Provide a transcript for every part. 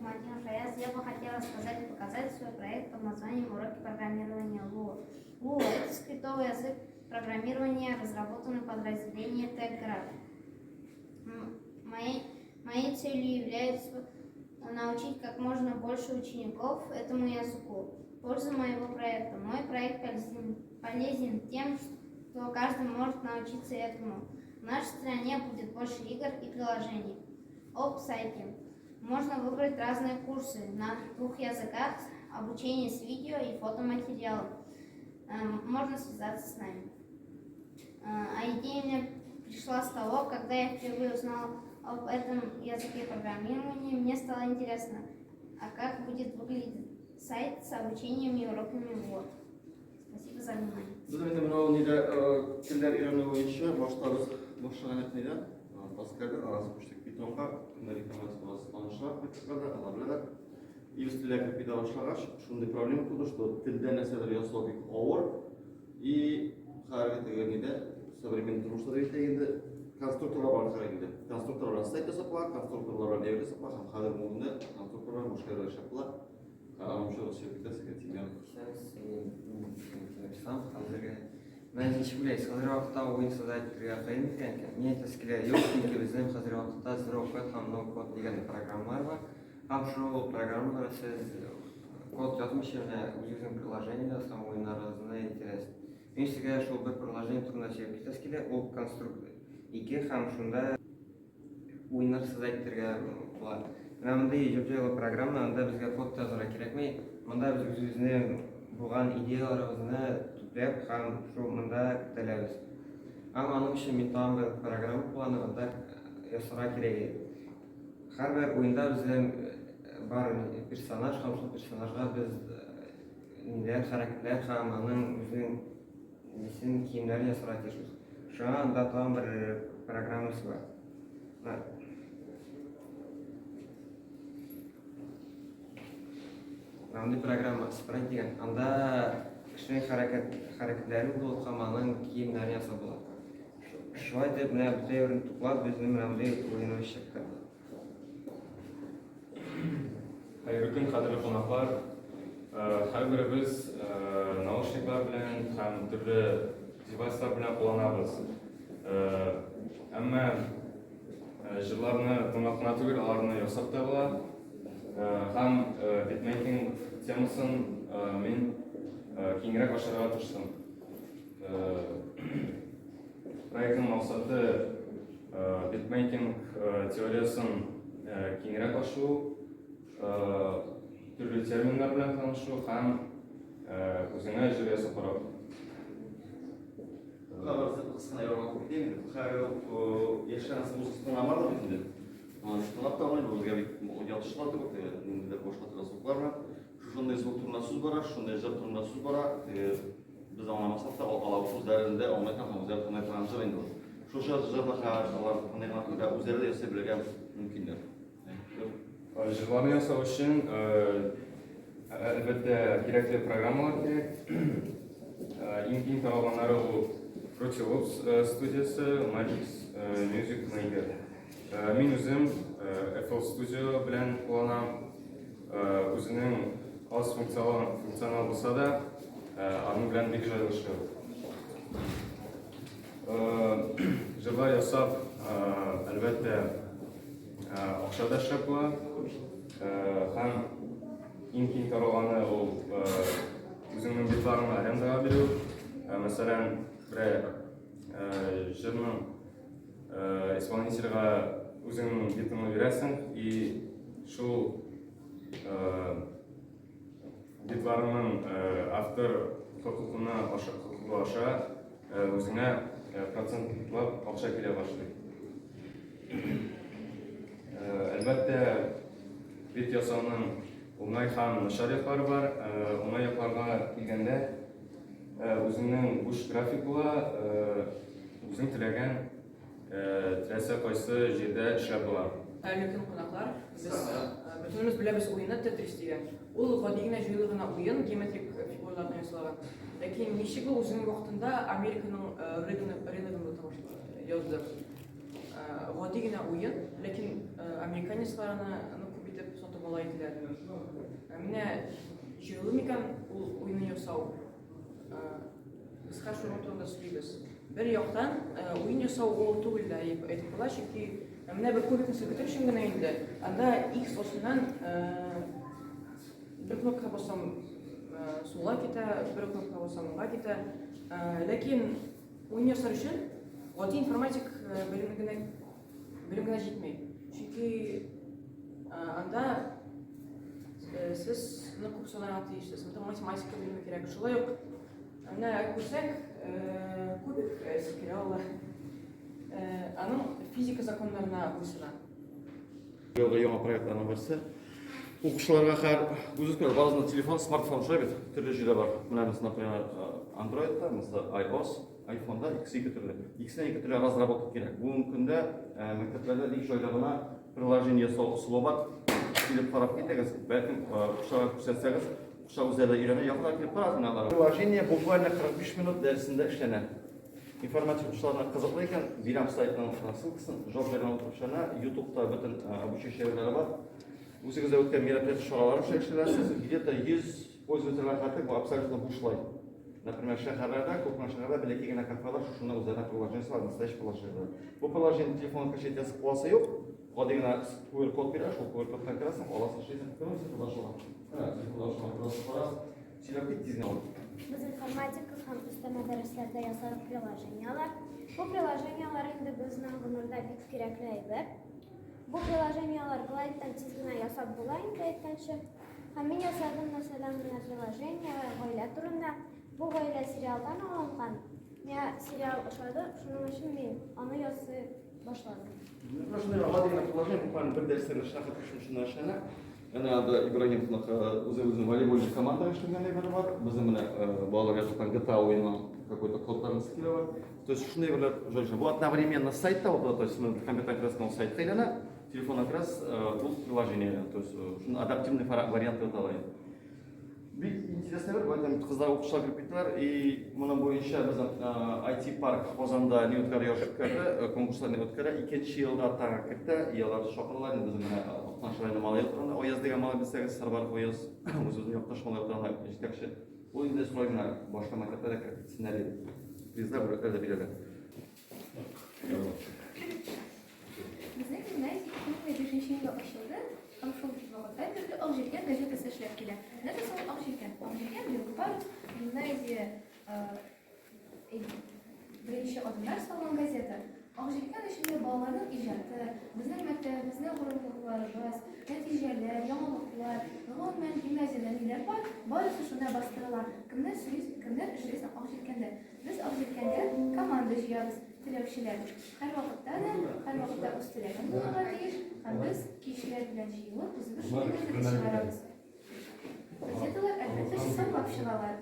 Мадинов Аяз. Я бы хотела сказать и показать свой проект под названием «Уроки программирования Луа». Луа – это скриптовый язык программирования, разработанный подразделением TechGraph. Моей целью является научить как можно больше учеников этому языку. Польза моего проекта. Мой проект полезен тем, что каждый может научиться этому. В нашей стране будет больше игр и приложений. Об сайте. Можно выбрать разные курсы на двух языках, обучение с видео и фотоматериалом. Можно связаться с нами. А идея мне пришла с того, когда я впервые узнала об этом языке программирования, мне стало интересно, а как будет выглядеть сайт с обучением и уроками Word. Спасибо за внимание. Без инде менә ул нидә телләр өйрәнү буенча башта без башлаган идек нидә Паскальдә арасы күчтек Питонга, кемнәр информатика бераз танышрак бит алар беләләр. И без телгә кереп китә башлагач, шундый проблема туды, что телдә нәрсәдер ясау бик авыр. И хәзерге теге нидә современный тормышта дип әйтәйек инде, конструкторлар бар хәзер инде. Конструкторлар белән сайт ясап була, конструкторлар белән әйбер ясап була һәм хәзерге көндә конструкторлар белән башка әйберләр эшләп була. Аның өчен китәсең, Тимер. Сейчас написал, хәзерге. Менә ничек уйлайсыз, хәзерге вакытта уен создать итәргә кыен микән икән? Мин әйтәсе килә, юк, чөнки безнең хәзерге вакытта Zero Code һәм No Code дигән программалар бар. Һәм шул программалар сез код язмыйча менә үзегезнең приложениегез һәм уеннарыгызны итәсез. Мин сезгә шул бер приложение турында сөйләп китәсе килә, ул Construct 2 һәм шунда уеннар создать итәргә була. Менә мондый җып-җайлы программа, анда безгә код язарга кирәкми. Монда без үзебезнең булган идеяларыбызны туплап һәм шул монда кертәләбез. Һәм аның өчен мин тагын бер программа кулланып анда ясарга кирәк иде. Һәрбер уенда безнең бар персонаж һәм шул персонажга без ниләр, хәрәкәтләр һәм аның үзенең нисен, киемнәрен ясарга тиешбез. Шуңа анда тагын бер программасы бар. Андый программа спрайт дигән. Анда кешенең хәрәкәт хәрәкәтләрен булып һәм аның киемнәрен ясап була. Шулай итеп, менә бөтен әйберне туплап, безнең менә мондый уеныбыз чыкты. Хәерле көн, кадерле кунаклар. Һәрберебез наушниклар белән һәм төрле девайслар белән кулланабыз. Әмма җырларны тыңлап кына түгел, аларны ясап та була. Һәм битмейкинг темасын мин киңрәк ачарга тырыштым. Проектның максаты битмейкинг теориясен киңрәк ачу, төрле терминнар белән танышу һәм үзеңә җыр ясап карау. Кыскана яңалык китәйм. Хәзер яшьләрнең музыкасын тыңламадык бит инде. Тыңлап та алмыйбыз, безгә бик ятышлы түгел, ниндидер башка төрле звуклар белән. Шушындый звук турында сүз бара, шушындый җыр турында сүз бара. Без аңламасак та, алар үзләрендә аңлый һәм үзләре тыңлый торган җыр инде ул. Шушы җырны хәзер алар тыңлый гына түгел, ә үзләре дә ясый белергә мөмкиннәр. Җырларны ясау өчен, әлбәттә, кирәкле программалар кирәк. Иң киң таралганнары ул Fruity Loops студиясе, Magix Music Maker. Мин үзем FL Studio белән кулланам. Үзенең аз функционал булса да, аның белән бик җайлы эшләү. Җырлар ясап, әлбәттә, акча да эшләп була. Һәм иң киң таралганы ул үзеңнең битларыңны арендага бирү. Мәсәлән, берәр җырның исполнительга үзеңнең битыңны бирәсең и шул битларыңның автор хокукына аша хокукы аша үзеңә процентлап акча килә башлый. Әлбәттә, бит ясауның уңай һәм начар яклары бар. Уңай якларга килгәндә, үзеңнең буш график була, Үзең теләгән теләсә кайсы җирдә эшләп була. Хәерле көн, кунаклар. Без бөтенебез беләбез уенны Тетрис дигән. Ул гади генә җайлы гына уен, геометрик фигуралардан ясалган. Ләкин ничек ул үзенең вакытында Американың рыногында язды. Гади генә уен, ләкин американецлар аны күп итеп сатып. бала иделәр. Ә менә җайлы микән ул уенны ясау? Без хәзер шуның турында сөйлибез. Бер яктан, уен ясау ул түгел дә дип әйтеп була, чөнки менә бер кубикны селкетер өчен генә инде анда X осеннан бер кнопка бассам сулга китә, бер кнопка бассам уңга китә. Ләкин уен ясар өчен гади информатик белеме генә белем генә җитми. Чөнки анда сез нык күп санарга тиешсез. Монда математика белеме кирәк. Шулай ук менә күрсәк, кубик сикерә ала. Аның физика законнарына буйсына. Елгы яңа проектларның берсе. Укучыларга хәр үзегез күрә, барысында телефон, смартфон шулай бит, төрле җирдә бар. Менә без, например, Android-та, монысы iOS, iPhone-да икесе ике төрле. Икесенә ике төрле разработка кирәк. Бүгенге көндә мәктәпләрдә бик җайлы гына приложение ясау ысулы бар. Килеп карап китегез, бәлкем укучыларга күрсәтсәгез, укучылар үзләре дә өйрәнә, якынрак килеп карагыз менә аларга. Приложение буквально 45 минут дәресендә эшләнә. Информация укучыларына кызыклы икән, бирәм сайтның ссылкасын, җавап биргән утырып эшләнә. YouTube-та бөтен обучающий әйберләре бар. Үзегездә үткән мероприятие чаралары аша эшләнәсез. Где-то 100 пользовательләр хәтлек бу абсолютно бушлай. Например, шәһәрләрдә, күп кенә шәһәрләрдә бәләкәй генә кафелар шушында үзләренә приложение салалар, настоящий приложение. Бу приложение телефонга качать язып куасы юк. Гади генә QR код бирә, шул QR кодтан керәсең, аласың, эшлисең, телефонда шуңа. Менә телефонда шуңа просто карасың. Сөйләп кит тиз генә. Без информатика һәм өстәмә дәресләрдә ясадык приложениеләр. Бу приложениеләр инде безнең гомердә бик кирәкле әйбер. Бу приложениеләр глайдтан тиз генә ясап була инде әйткәнче. Һәм мин ясадым, мәсәлән, менә приложение гаилә турында. Бу гаилә сериалдан алынган. Миңа сериал ошады, шуның өчен мин аны ясый башладым. Менә шундый гади генә приложение, буквально бер дәрестән эшләп шушында эшләнә. Әнә анда Ибрагимовныкы үзебезнең волейбольный команда эшләгән әйбер бар. Безнең менә балалар ясаткан GTA уенының какой-то кодларын скиле бар. То есть шундый әйберләр җайлы. Бу одновременно сайтта булды, то есть мы компьютердан керәсең, ул сайтка әйләнә, телефоннан керәсез, ул приложение, то есть шуны адаптивный вариант дип атала инде. Бик интересный бер, поэтому кызлар укучылар кереп киттеләр. И моның буенча безнең IT парк Казанда не үткәрә, ярыш үткәрде, конкурслар не үткәрә. Икенче елга тагы кертә, и алар чакыралар. Инде безнең менә Актаныш районы малай утырганда, Аяз дигән малай белсәгез, Сарбаров Аяз, үзебезнең якташ малай утырганда җитәкче. Ул инде сорый менә башка мәктәптә дә кереп китсеннәр дип. Призлар, бүләкләр дә бирәләр. Безнең гимназия 2005 елда ачылды һәм шул вакыттан бирле Ак җилкән газетасы эшләп килә. Нәрсә соң ул Ак җилкән? Ак җилкән Белый парус гимназия беренче адымнар салган газета. Ак җилкән эчендә балаларның иҗаты, безнең мәктәбебезнең горурлыкларыбыз, нәтиҗәләр, яңалыклар, гомумән, гимназиядә ниләр бар, барысы шунда бастырыла. Кемнәр сөйли, кемнәр эшли соң Ак җилкәндә? Без Ак җилкәнгә команда җыябыз, теләүчеләр. Һәрвакытта да, һәрвакытта үз теләгең булырга тиеш, һәм без килүчеләр белән җыелып, үзебез шундый газета чыгарабыз. Газеталар, әлбәттә, сайлап чыгалар.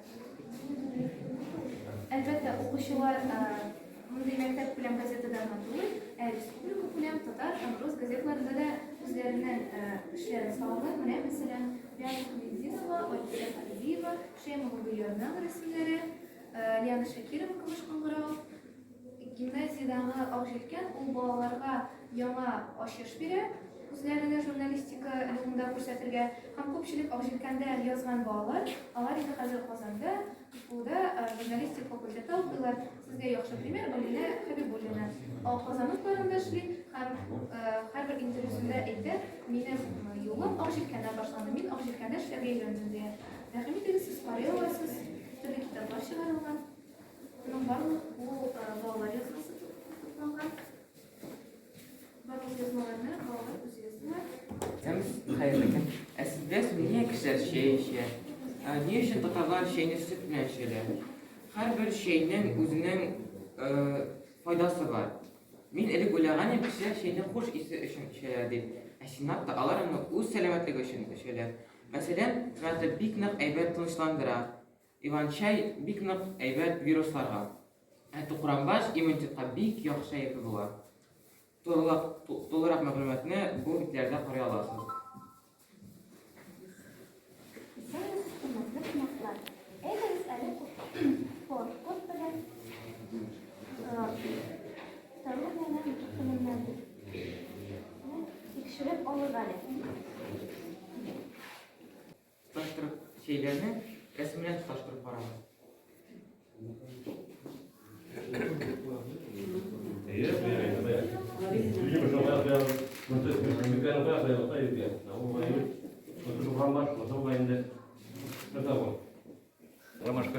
Әлбәттә, укучылар мондый мәктәп күләм газетада гына түгел, ә республика күләм татар һәм рус газеталарында да үзләренең эшләрен салалар. Менә, мәсәлән, Лиана Хәмидинова, Алисә Фәрдиева, Шәймова Гөльярның рәсемнәре. Лиана Шакирова Көмеш кыңгырау. Гимназиядәге Ак җилкән ул балаларга яңа ачыш бирә, үзләренә журналистика юлында күрсәтергә. Һәм күпчелек Ак җилкәндә язган балалар, алар инде хәзер Казанда, КФУда журналистика факультетта укыйлар. Сезгә яхшы пример Алинә Хәбибуллина. Ул Казан утларында эшли һәм һәрбер интервьюсында әйтә, минем юлым Ак җилкәннән башланды, мин Ак җилкәндә эшләргә өйрәндем, дия. Рәхим итегез, сез карый аласыз. Төрле китаплар чыгарылган. Моның барлык бу балалар язмасы тупланган. Барлык язмаларны балалар үзе яздылар. Һәм хәерле көн. Ә сез беләсезме, нигә кешеләр чәй эчә? Ә, Ни өчен татарлар чәйне сөт белән эчәләр? Һәрбер чәйнең үзенең э, файдасы бар. Мин элек уйлаган идем, кешеләр чәйне хуш исе өчен эчәләр дип. Ә чынлап та алар аны үз сәламәтлеге өчен эчәләр. Мәсәлән, мята бик нык әйбәт тынычландыра. Иван-чай бик нык әйбәт вирусларга. Ә тукранбаш иммунитетка бик яхшы әйбер була. Тулырак, тулырак мәгълүматны бу битләрдә карый аласыз. Исәнмесез, хөрмәтле кунаклар! Әйдәгез әле Код белән Торгызманың белемнәрен тикшереп алыйк әле. чәйләрне рәсем белән тоташтырып барабыз. Ромашка.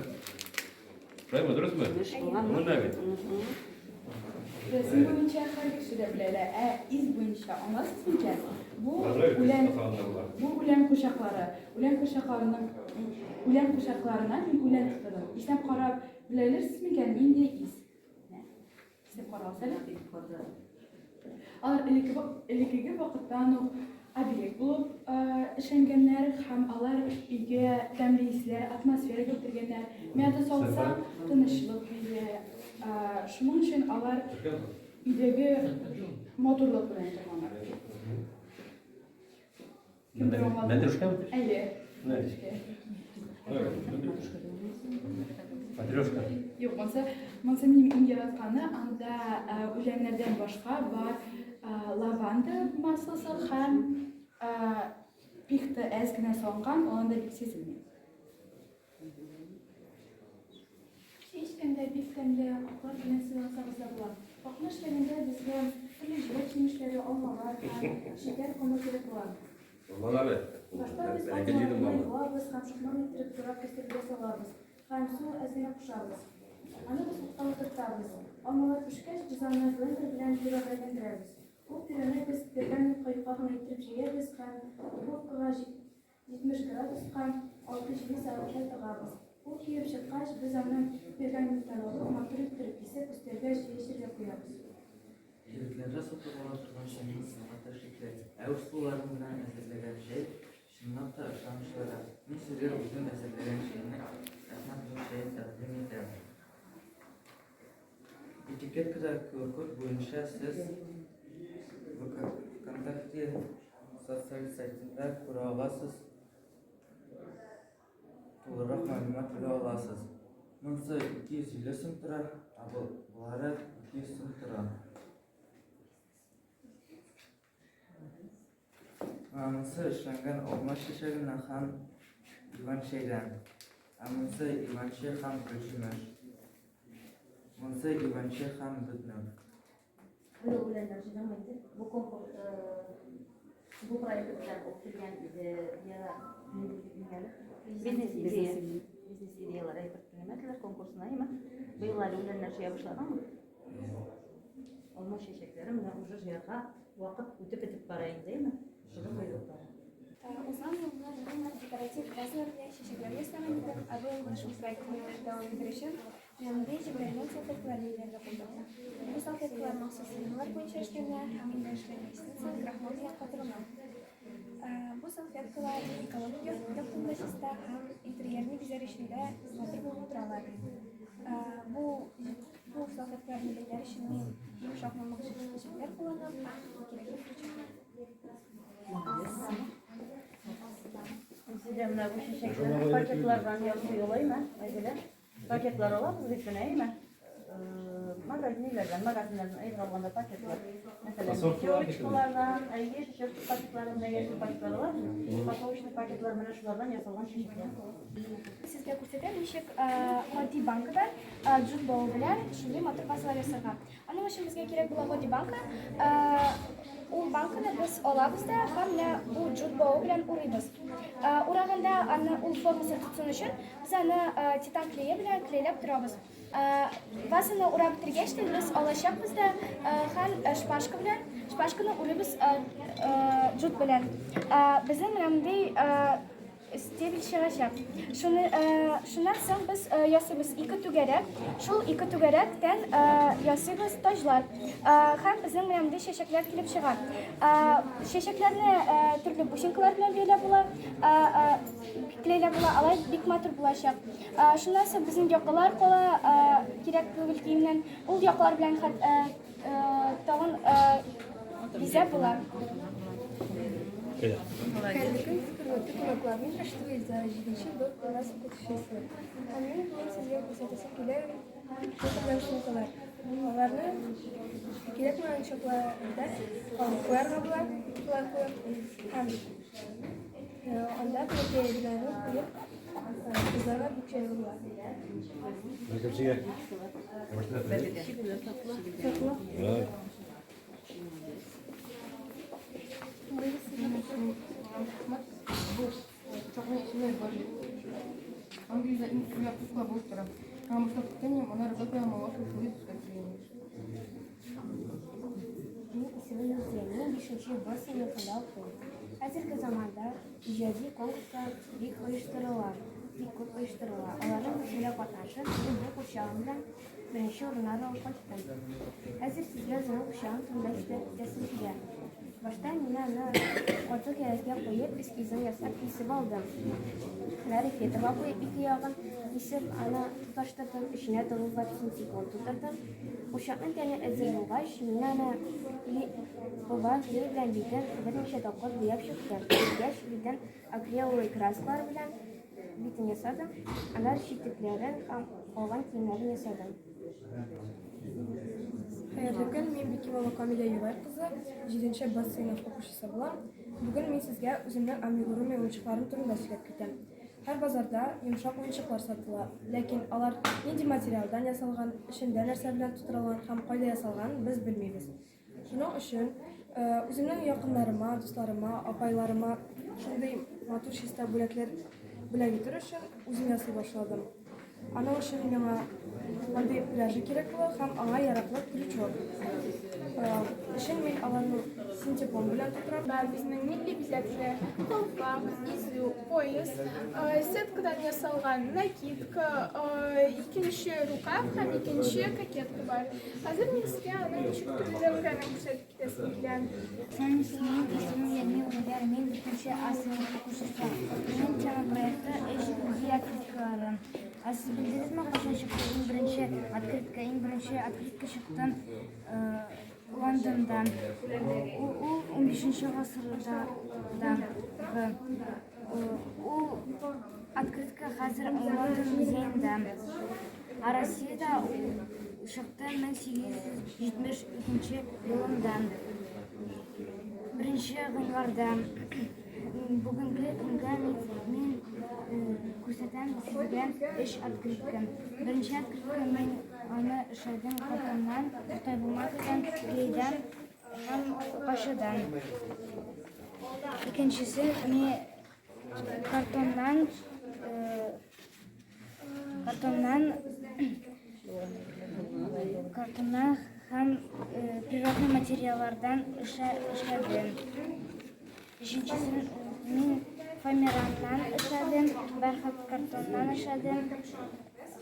Шулаймы, дөресме? Монда бит. Рәсем буенча һәр кеше дә белә, ә из буенча аңласыз микән? Бу үлән, бу үлән кочаклары. Үлән кочакларының үлән кочакларына мин үлән тотыдым. Иснәп карап беләлерсез микән, нинди ис? Иснәп карагыз әле. Алар элеккеге вакыттан ук объект булып эшләнгәннәр һәм алар өйгә тәмле исләр, атмосфера кертергәннәр. Мята салсаң, тынычлык бирә. Шуның өчен алар өйдәге матурлык белән торганнар. Кемдер аңлады? Мәтрүшкәме? Әйе. Мәтрүшкә. Матрешка. Юк, монсы, монсы минем иң яратканы, анда үләннәрдән башка бар лаванда маслосы һәм пихта әз генә салынган, ул анда бик сизелми. Чәй эчкәндә бик тәмле каклар белән сыйлансагыз да була. Какны эшләгәндә безгә төрле җиләк-җимешләре, алмалар һәм шикәр комы кирәк була. Башта без алмаларны юабыз һәм шакмак иттереп турап кәстрүлгә салабыз һәм су әз генә кушабыз. Аны без утка утыртабыз. Алмалар пешкәч, без аны блендер белән пюрега әйләндерәбез. Ул пюрены без пергаментка юка гына иттереп җәябез һәм духовкага 70 градуска 6-7 сәгатькә тыгабыз. Ул киеп чыккач, без аны пергаменттан алып, матур иттереп кисеп, өстәлгә чәй эчәргә куябыз. Кибетләрдә сатып ала торган чәйнең сыйфаты шикле, ә үз кулларың белән әзерләгән чәй, чынлап та, ышанычлырак. Мин сезгә үзем әзерләгән чәйне, Әхмәт зур чәен тәкъдим итәм. Этикеткада QR-код буенча сез ВКонтакте социаль сайтында күрә аласыз, тулырак мәгълүмат белә аласыз. Монысы 250 сум тора, ә болары 200 сум тора. Монысы эшләнгән алма чәчәгеннән һәм иван чәйдән. Ә монысы иван чәй һәм гөлҗимеш. Монысы иван чәй һәм бөтнек. Быел үләннәр җыйдым инде. Бу конкурс бу проект белән ул килгән идея бизнес идея. Бизнес идеялар әйбер конкурсына, әйме? Быел әле үләннәр җыя башладыңмы? Алма чәчәкләре менә уже җыярга вакыт үтеп бетеп бара инде, әйме? Шуны коелып бара. Узган елны мин декоратив вазалар белән чәчәкләр ясаган идем, ә быел шул проектны дәвам итәр өчен мондый җибәрелгән салфеткалар бәйләргә булдым. Бу салфеткалар махсус схемалар буенча эшләнә һәм инде эшләнгәчтән соң крахмал белән катырыла. Бу салфеткалар экологик яктан да чиста һәм интерьерны бизәр өчен дә матур булып торалар. Бу Бу салфеткаларны бәйләр өчен мин йомшак мамык җепләр кулланам һәм кирәкле крючоклар. Сездә менә бу чәчәкләр пакетлардан ясый алаймы, Айзилә? Пакетлар алабыз бит менә, әйме? Магазиннардан, магазиннардан әйбер алганда пакетлар. Мәсәлән, пятерочкалардан, әйе, пятерочка пакетларында яшел пакетлар алабыз. Упаковочный пакетлар менә шулардан ясалган чәчәкләр. Сезгә күрсәтәм, ничек гади банкада джут бавы белән шундый матур вазалар ясарга. Аның өчен безгә кирәк була гади банка. Ул банканы без алабыз да һәм менә бу джут бавы белән урыйбыз. Ураганда аны ул формасын тотсын өчен без аны титан клее белән клейләп торабыз. Вазаны урап бетергәч тә без алачакбыз да һәм шпажка белән шпажканы урыйбыз джут белән. Безнең менә мондый Стебель чыгачак. Шуны, шуннан соң без ясыйбыз ике түгәрәк. Шул ике түгәрәктән ясыйбыз таҗлар. Һәм безнең менә мондый чәчәкләр килеп чыга. Чәчәкләрне төрле бусинкалар белән бәйләп була, бикләйләп була, алай бик матур булачак. Шуннан соң безнең якалар кала, кирәк түгел киемнән. Ул якалар белән тагын бизәп була. Хәерле көн, хөрмәтле кунаклар. Мин Рәшитова Илзара, 7 Б класс укучысы. Һәм мин бүген сезгә күрсәтәсем килә төрле сумкалар. Аларны кирәкмәгән чакларда алып куярга була, шулай куеп. Һәм анда бәләкәй әйберләрне куеп. Кызларга бик җайлы була. Мәктәпчегә. Сатыла. Бу курчакның исеме Бажи. Англиядә иң популяр кукла булып тора. Һәм башлап киткән идем, аннары бер кая малаш шундый төскә кергән. Минем исемем Нурзия, мин бишенче Б сыйныфында укыйм. Хәзерге заманда иҗади конкурслар бик оештырыла, бик күп оештырыла. Аларның берсендә катнашып, мин бу курчагым белән беренче урыннар алып кайттым. Хәзер сезгә үземнең курчагым турында сөйләп китәсем килә. Башта мин аны каты кәгазьгә куеп, эскизын ясап кисеп алдым. Аннары фетрга куеп ике ягын кисеп, аны тоташтырдым, эченә тыгызлап синтепон тутырдым. Курчакның тәне әзер булгач, мин аны баба клей белән битен берничә тапкыр буяп чыктым. Беткәч, битен акриловый краскалар белән битен ясадым, аннары читекләрен һәм калган киемнәрен ясадым. Хәерле көн, мин Бикимова Камилә Юлай кызы, 7 Б сыйныф укучысы булам. Бүген мин сезгә үземнең амигуруми уенчыкларым турында сөйләп китәм. Һәр базарда йомшак уенчыклар сатыла, ләкин алар нинди материалдан ясалган, эчендә нәрсә белән тутырылган һәм кайда ясалганын без белмибез. Шуның өчен үземнең якыннарыма, дусларыма, апайларыма шундый матур чиста бүләкләр бүләк итер өчен үзем ясый башладым. Аның өчен миңа мондый пряжа кирәк була һәм аңа яраклы крючок. Эчен мин аларны синтепон белән тутырам. Бар безнең милли бизәкле калфак, изү, пояс, сеткадан ясалган накидка, икенче рукав һәм икенче кокетка бар. Хәзер мин сезгә аның ничек төзелгәнен күрсәтеп китәсем килә. Исәнмесез, минем исемем Ядмил Гыйбәр, мин дүртенче А сыйныф укучысы. Минем тема проекты өч ди открыткалары. Ә сез белдегезме, кайчан чыкты иң беренче открытка? Иң беренче открытка чыкты Лондонда. Ул 15 гасырдагы. Ул открытка хәзер Лондон музеенда. Ә Россиядә ул чыкты 1872 елында. Беренче гыйнварда. Бүгенге көнгә мин күрсәтәм сезгә өч открытка. Беренче открытка мин аны эшләдем картоннан, Кытай бумагадан, клейдан һәм кашыдан. Икенчесе мин картоннан картоннан картоннан һәм природный материаллардан эшләдем. Өченчесен мин фоамираннан эшләдем, бәрхет картоннан эшләдем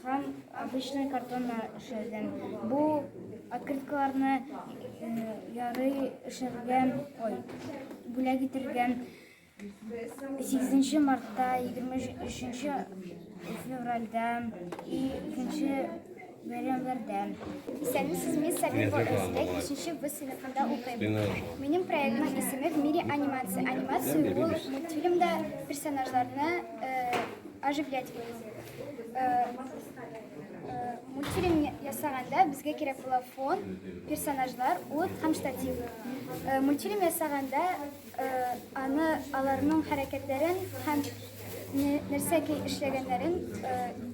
һәм обычный картоннан эшләдем. Бу открыткаларны ярый эшләргә, ой, бүләк итергә 8 мартта, 23 февральдә и икенче бәйрәмнәрдә. Исәнмесез, мин Сабирова Özбек, 5 Б сыйныфында укыйм. Минем проектның исеме В мире анимации. Анимация ул мультфильмда персонажларны оживлять итү. Мультфильм ясаганда безгә кирәк була фон, персонажлар, ут һәм штатив. Мультфильм ясаганда аны аларның хәрәкәтләрен һәм нәрсә эшләгәннәрен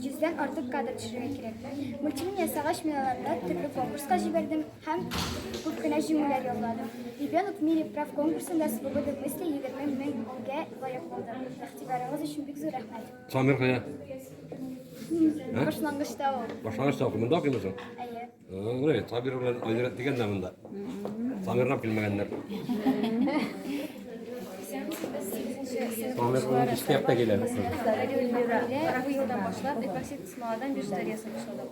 йөздән артык кадр төшерергә кирәк. Мультфильм ясагач, мин аларны төрле конкурска җибәрдем һәм күп кенә җиңүләр яуладым. Ребенок в мире прав конкурсында Свобода мысли 20 меңгә лаек булдым. Игътибарыгыз өчен бик зур рәхмәт. Самир кая? Башлангычта ул. Башлангычта укый. Монда укыймы соң? Әйе. Менә бит, Сабир белән Айзирәк дигән дә монда. Самирны алып килмәгәннәр. Самир белән кичке якта килә. Бу елдан башлап эпоксид смоладан бижутерия ясый башладык.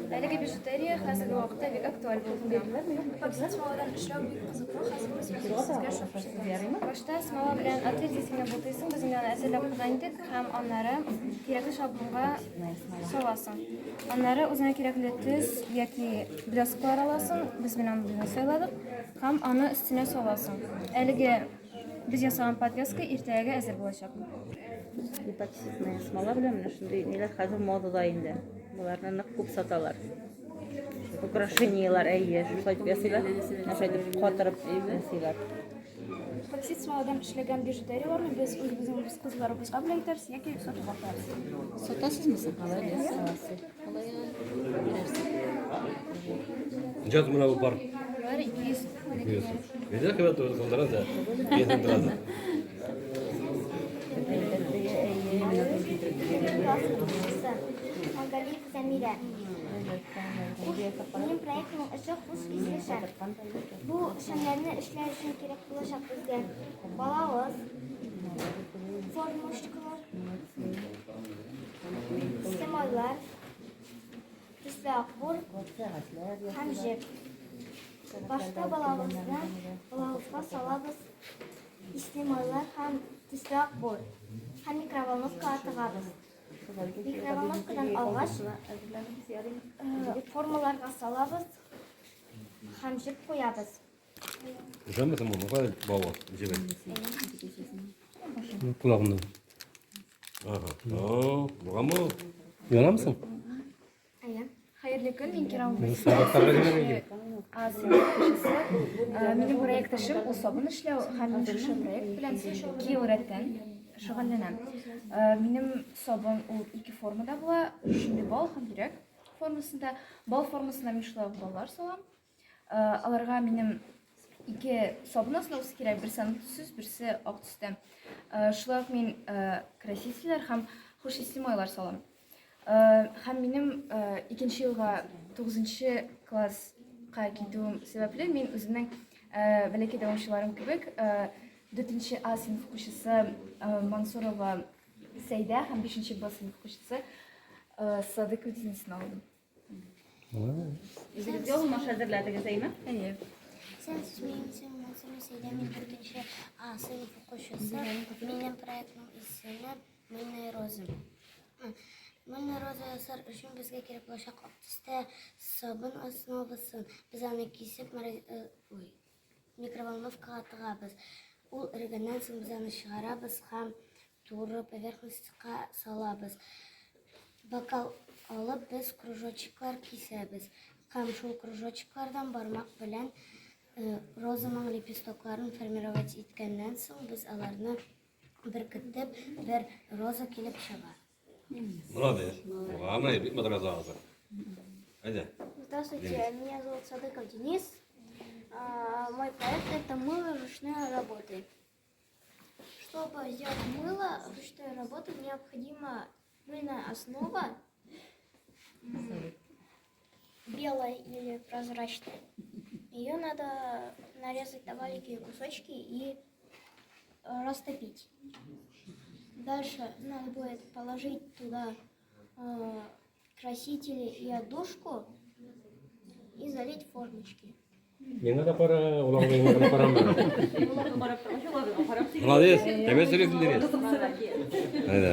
Әлеге бижутерия хәзерге вакытта бик актуаль булып тора. Эпоксид смоладан эшләү бик кызыклы, хәзер без үзебез сезгә шул күрсәтәбез. Башта смола белән отверстиесен бутыйсың, без инде аны әзерләп куйган идек һәм аннары кирәкле шаблонга саласың. Аннары үзеңә кирәкле төс яки блесткалар аласың, без менә мондыйны сайладык һәм аны өстенә саласың. Әлеге без ясаган подвеска иртәгә әзер булачак. Эпоксидная смола белән менә шундый ниләр хәзер модада инде. Боларны нык күп саталар. Украшениелар, әйе, шулай итеп ясыйлар. Шулай итеп катырып ясыйлар. Эпоксид смоладан эшләгән бижутерияләрне без үзебезнең рус кызларыбызга бүләк итәрбез яки сатуга куярбыз. Сатасызмы соң? Алай бирәсез. Ничә менә бу пар? Бар 200. 200. Нидә кыйбат кылдыра да. Бирсен торады. Магалиев Замирә. Минем проектның эше хуш исле шәм. Бу шәмнәрне эшләр өчен кирәк булачак безгә балавыз, формочкалар, ислемайлар, төсле акбур һәм җеп. Башта балавызны балавызга салабыз ислемайлар һәм төсле акбур һәм микроволновкага тыгабыз. Микроволновкадан алгач, формаларга салабыз һәм җеп куябыз. Ышанмыйсың бу, кая бавы, җебе? Колагымда. Ага. О, бугамы? Янамысың? Әйе. Хәерле көн, мин Кирам Мин сабакларга җибәрергә. А сыйныф укучысы. Минем проект эшем ул сабын эшләү һәм мин шушы проект белән 2 ел рәттән шөгыльләнәм. Минем сабын ул ике формада була, шундый бал һәм йөрәк формасында. Бал формасына мин шулай ук баллар салам. Аларга минем ике сабын основасы кирәк, берсе аның төссез, берсе ак төстә. Шулай ук мин красительләр һәм хуш исле майлар салам. Һәм минем икенче елга 9 класска китүем сәбәпле, мин үземнең бәләкәй дәвамчыларым кебек 4 А сыйныф укучысы Мансурова Сәйдә һәм 5 Б сыйныф укучысы Садыков Денисны алдым. Үзегез ялмаш әзерләдегез, әйме? Әйе. Сез минем исемем Мансурова Сәйдә, мин 4 А сыйныф укучысы. Минем проектның исеме Мыльная роза. Мыльная роза ясар өчен безгә кирәк булачак ак төстә сабын основасын. Без аны кисеп, ой, микроволновкага тыгабыз. Ул эрегәннән соң без аны чыгарабыз һәм туры поверхностька салабыз. Бокал алып без кружочеклар кисәбез һәм шул кружочеклардан бармак белән розаның лепестокларын формировать иткәннән соң без аларны беркетеп бер роза килеп чыга. Молодец. Бугамы, бик матур язасың. Әйдә. Здравствуйте, меня зовут Садыков Денис. Мой проект это мыло ручной работы. Чтобы сделать мыло ручной работы, необходима мыльная основа, белая или прозрачная. Ее надо нарезать на маленькие кусочки и растопить. Дальше надо будет положить туда красители и отдушку и залить формочки. Миңа да кара, улаңны миңа да карама. Молодец. Тәмәс сөйлисең, Денис. Әйдә.